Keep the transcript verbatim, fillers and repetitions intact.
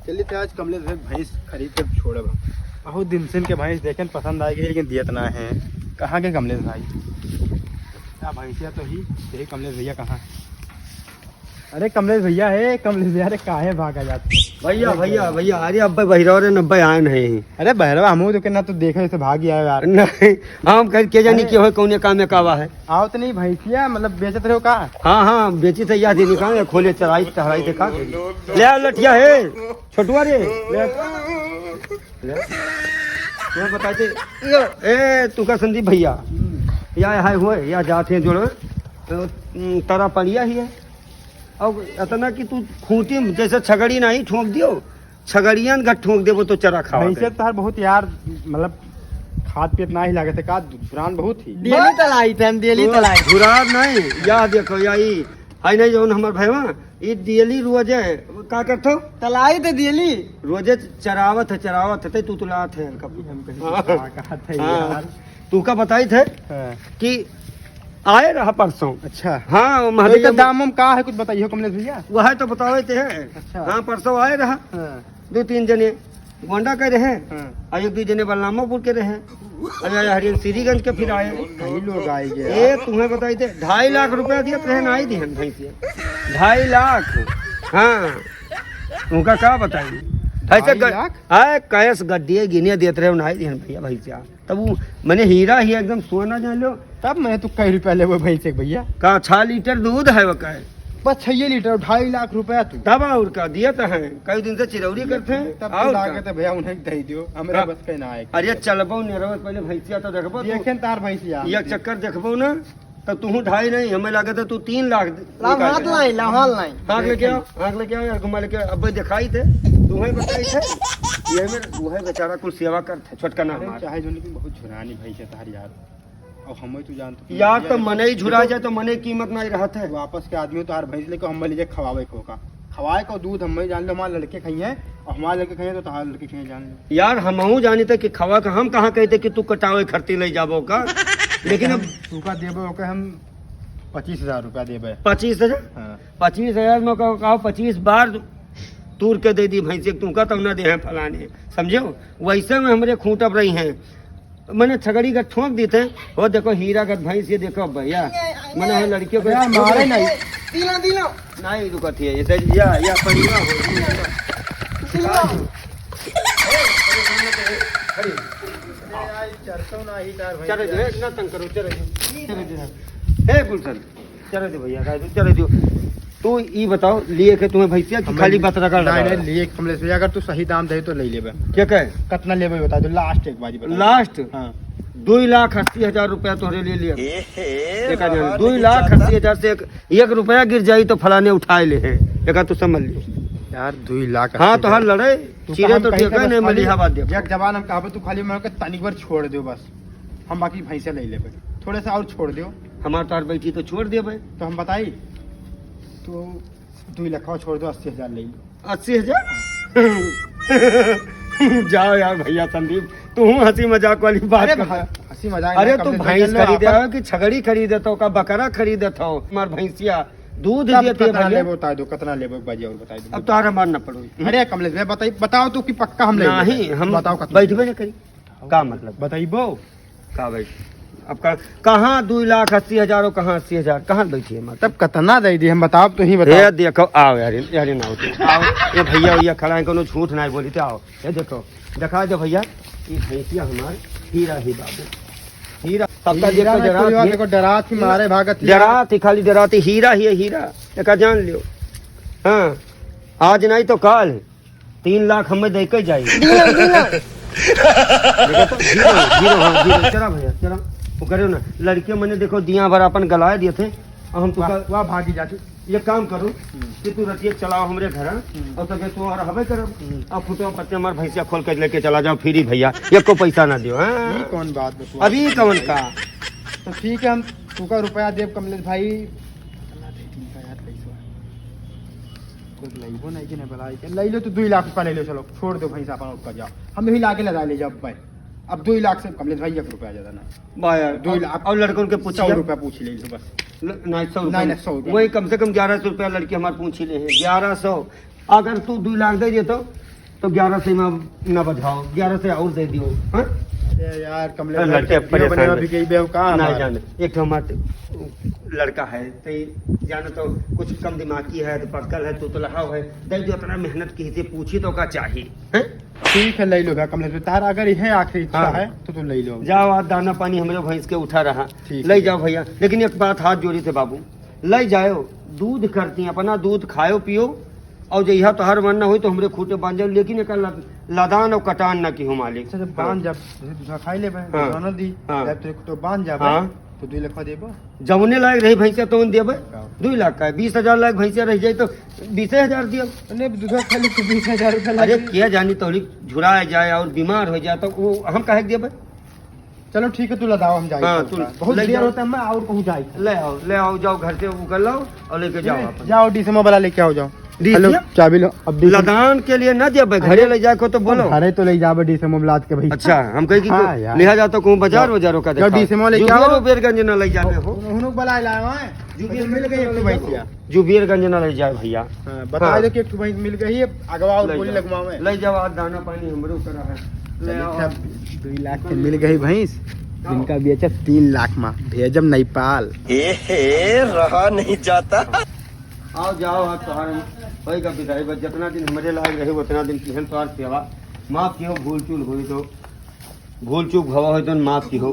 चलित है आज कमलेश भाई भैंस खरीद के छोड़ब। बहुत दिन से इनके भैंस देखेन, पसंद आइ गई, लेकिन दियत ना है। कहाँ के कमलेश भाई? या भैंसिया तो ही, यही कमलेश भैया कहाँ? अरे कमलेश भैया है, कमलेश भैया, अरे काहे भागा जाते? भैया, भैया, भैया, अरे अब्बे बहिरवा रे, नब्बे आए नहीं। अरे बहिरवा, हमहू तो कहना तो देखे से भाग गया यार। नहीं, हम कह के जानी अरे। कि हो कौने काम में कावा है। आओ तो नहीं भैंसिया, मतलब बेचत रहो का? हाँ, हाँ, बेची तो याद ही नहीं कहाँ, खोले चराई टहराई थे का? ले आ लठिया है, छोटुआ रे, ले आ। ले। तुम्हें बताते, ए, तू का संदीप भैया, या, या है हुए, या जाते हैं जोड़ो, तो, उम, तारा पड़िया ही है। और इतना कि तू खूंटी में जैसे छगड़ी नहीं ठोंक दियो, छगड़ियन का ठोंक देबो तो चरा खावा भैंसे दे। तो तार बहुत यार, मतलब खात पियत ना ही लागत है का, धुरान बहुत ही। डेली तलाई थे हम, डेली तलाई। धुरान नहीं, या देखो, या ई, है नहीं जौन हमर भैवा, ई डेली रोज है, का करथो? तलाई थे डेली। रोजे चरावत है, चरावत है, तू तुलात है हल्का। हम कहीं हाँ। का कहत है हाँ। यार। तू का बताई थे हाँ। कि आए रहा परसों। अच्छा। हाँ, तो महादेव इनका दाम वाम का है, कुछ बताइए कमलेश भैया। वह तो बतावे थे। अच्छा। हाँ, परसों आए रहा। हाँ। दो तीन जने गोंडा के रहे, हाँ। और एक दो जने बलरामपुर के रहे, और ये हरियंशीगंज के फिर आए। कई लोग आए गए। ये तुम्हें बताई थे, ढाई लाख रुपया दिए रहे, ना आई दिहन भैंसिया। ढाई लाख। हाँ, उनका का बताई? ऐसे ढाई ग-, लाख? आए, कैश गड्डिए गिने देत रहे, ना आई दिहन भैया, भैंसिया। तब वो, मने हीरा ही एकदम सोना जान लो। तब मैं तो कई रुपया लेबो भैंस के भैया? का छह लीटर दूध है वो का है? बस छह लीटर, ढाई लाख रुपया तू। तब और का, दिया तो है, कई दिन से चिरौरी करते हैं, तब और तो का? लागत है भैया उन्हें दे दियो, हमरा हाँ। बस के ना आए। अरे चलबो नहीं रहो, पहले भैंसिया तो देखबो तू। देखें तार भैंसिया। ये चक्कर देखबो ना, तो तू ढाई नहीं, हमें लागत है तू तीन लाख लाओ निकाल हाथ दे। लाई, लाओ हाथ लाई। हाथ लेके आओ, हाथ लेके आओ यार, घुमा लेके आओ। अब दिखाई थे, तुम्हें बताई थे, ये मेरे, वो है बेचारा कुल सेवा करते, छोटका ना अरे हमारा। चाहे जो नहीं, बहुत झुरानी भैंस है तार यार। अब हमें तो जानते हो, यार, तो मने ही झुरा जाए तो मने कीमत नहीं रहत है। वापस के आदमी तो हर भैंस लेके हम ले जाए खवावे को का, खवाए को दूध हम जान लो, हमारे लड़के खाइए और हमारे लड़के खाइए तो तुम्हारे लड़के खाइए जान लो। यार, हमहू जानी थे कि खवा का, हम कहाँ कहते कि तू कटावे खरती ले जाबो का। लेकिन अब तू का देबो ओके हम पच्चीस हजार रुपया देबे। पच्चीस हजार? हाँ। पच्चीस हजार में कहो, कहो पच्चीस बार तूर के दे दी भैंस, एक तू का तब ना दे हैं फलाने, समझो? वैसे में हमरे खूंट अब रही हैं। मने छगड़ी का ठोंक देते हैं। वो देखो हीरा का भैंस, ये देखो भैया, मने वो लड़कियों को अरे मारे नहीं। दिलो, दिलो। नहीं रुकत है, ये तो या, या पड़ी ना हो। दिलो। खड़ी। अरे यार, चरसो ना ही तार भैंस चलो जो, यार। इतना तंग करो, चलो जो। चलो जो। हे गुलशन, चलो जो भैया, चलो जो। तू ई बताओ, लिए के तुम्हें भैंसिया कि हमें खाली बतरा का नहीं, लगा नहीं, रहा? लिए कमलेश भैया, अगर तू सही दाम दे तो ले लेबे। क्या कहे? कितना लेबे बता दो, लास्ट एक बाजी बता दो। लास्ट? हाँ। दो लाख अस्सी हजार रुपया तोहरे लिए लिया। एहे, एक आदमी, बाबा, दो लाख अस्सी हजार से एक, एक रुपया गिर जाई तो फलाने उठाए ले हैं। एक तू समझ लियो। यार, दो लाख हाँ, अस्सी तो हर हजार। लड़े, तू चिरे काम तो कहीं ठीक है, कर नहीं, खाली मलिहा बात देखो। एक जबान हम कहबे, तू खाली मैं के तनिक बार छोड़ दो बस। हम बाकी भैंसे ले लेबे। थोड़े सा और छोड़ दो। हमार तार बैठी तो छोड़ देबे। तो हम बताई, तो दो लाख छोड़ दो, अस्सी हजार ले लो। अस्सी हजार? जाओ यार भैया संदीप, तू हूँ हंसी मजाक वाली बात अरे करता। भा-, हंसी मजाक अरे नहीं, तू कमलेश भैंस भैया, लो खरीदे अपन हो कि छगड़ी खरीदत हो, का बकरा खरीदत हो, हमार भैंसिया दूध तब देती है कितना भैया। लेबो, बता दो, कितना लेबो, एक बाजी और बता दो। अब तो हमार ना पड़ो। अरे कमलेश भैया, बताई, बताओ तो कि पक्का हम ले नहीं, लेबे। हम बताओ कितना बैठबे लेबे। ना करी। का मतलब? बताइबो। का भाई? अब का, कहाँ दो लाख अस्सी हजार और कहाँ अस्सी हजार? कहाँ बैठी है माता? तब कितना दे दी हम, बताओ, तू ही बताओ। ये देखो, आओ यार, यार, ना होते। आओ, ये भैया, भैया खड़ा है, कोनो झूठ ना बोली थे, आओ। ये देखो, दिखा दो भैया, ये भैंसिया हमार हीरा ही बाबू। हीरा, सबका हीरा देखो, ना डरा कोई बात, थी। देखो, डरा थी, मारे भागत थी। डरा थी, खाली डरा थी, हीरा ही है, हीरा। एका जान लियो। हाँ, आज नहीं तो काल। तीन लाख हमें दे के जाई। दिलो, दिलो। देखो तो, जीरो, जीरो, हाँ, जीरो। चला भैया, चला। वो करो ना, लड़के मने देखो, दिया भर अपन गलाए दिए थे, और हम तो वाह, कल वाह, भागी जाती। ये काम करो हम्म। कि तू रतिया चलाओ हमरे घर, हम्म। और तबे तू और हबे करब। हम्म। अब फुटवा पत्ते हमार भैंसिया खोल के लेके चला जाओ, फ्री भैया, एको पैसा ना दियो, हाँ? ये कौन बात बतवा? अभी कौन का? तो ठीक है, हम तुका रुपया देब, कमलेश भाई। अल्लाह दे तुमका यार पैसा। कुछ लइबो नहीं कि नहीं, बलाई के लइ लो तो दो लाख रुपया ले लो, चलो छोड़ दो भाई साहब, अपन ऊपर जाओ, हम यही लाके लगा ले जाओ भाई। अब दो लाख से कम ले भाई, एक रुपया ज्यादा ना। भाई यार, दो लाख। और लड़कन के पूछिए। सौ रुपया पूछ ले लो बस। ल-, नहीं, सौ रुपया। नहीं, नहीं, सौ रुपया। वही कम से कम ग्यारह सौ रुपया लड़की हमारे पूछ ही ले है, ग्यारह सौ। अगर तू दो लाख दे दे तो तो ग्यारह सौ में ना बजाओ, ग्यारह सौ और दे दियो, हाँ? अरे यार, कमलेश अरे भाई, लड़के वीडियो परेशान बने है। अभी कहीं बेव का ना हमार? जाने, एक ठो हमार लड़का है, तो ये जाने तो कुछ कम दिमागी है, तो पक्कल है, तो, तो लहाव है, दे दियो, इतना मेहनत की से पूछी तो का चाहिए, हैं? ठीक है, ले लो भैया कमलेश भाई, तार अगर यह आखिरी इच्छा हाँ। है, तो तुम ले लो। जाओ, आज दाना पानी हमरे भैंस के उठा रहा, ठीक ले है। जाओ भैया, लेकिन एक बात हाथ जोड़ी थे बाबू, ले जाओ, दूध करती, अपना दूध खाओ पियो, और जहिया तोहार मन ना होई तो हमरे खूंटे बांध जाओ, लेकिन एकर लद-, लदान और कटान ना किहो मालिक। अच्छा, जब बांध हाँ। जाब, जैसे दूसरा खाई लेबे, हाँ। दूसरा ना दी, हाँ। जब तेरे को तो बांध जाबे, हाँ। तो दुई लाख देबो। जौने लायक रही भैंसिया तौन देबे, का? दुई लाख का है, बीस हजार लायक भैंसिया रह जाए तो बीसे हजार दियो। नहीं, दूसरा खाई ले तो बीस हजार रुपया अरे, लगे। किया जानी तोहरी झुरा जाए और बीमार हो जाए तो वो हम काहे के देबे? चलो ठीक है, तू लदाओ, हम जाई हाँ, तब तू का। बहुत ले देर जाओ। होता है, मैं और कहूँ जाई। ले आओ, ले आओ, जाओ घर से वो कर लाओ और लेके जाओ ले, आप। जाओ डीसीएम वाला लेके आओ, जाओ। डीसीएम? हेलो, चाबी लो। अब डीसीएम लदान के लिए ना दिया भाई, घरे अरे, ले जाए को तो बोलो। घरे तो ले जाबे डीसीएम में लाद के भाई। अच्छा, हम कहे कि हाँ, क्यों यार। लिहा जाता कहूँ बाजार जाओ। बाजारों का जाओ देखा। डीसीएम वाले क्या हो? जुबेर गंज ना ले जाबे हो। उन्होंने बुला लाया है। जुबेर मिल गई एक ठो भैंसिया। जुबेरगंज ना ले जाए भैया। हाँ, बता हाँ। दे कि एक ठो भैंस मिल गई है, अगवा और ले गोली जाओ। लगवावे। ले जाओ, आज दाना पानी हमरो करा है। ले चलिए, आओ। अच्छा, दुई लाख के मिल गई भैंस, जिनका बेचब तीन लाख में, भेजब नेपाल। ए हे, रहा नहीं जाता। आओ जाओ, आज तोहार होई का विदाई, बस जितना दिन हमरे लायक रहे, उतना दिन किहन तोहार सेवा। माफ किहो, भूल चूल होई तो, भूल चूक भवा होई तो माफ किहो।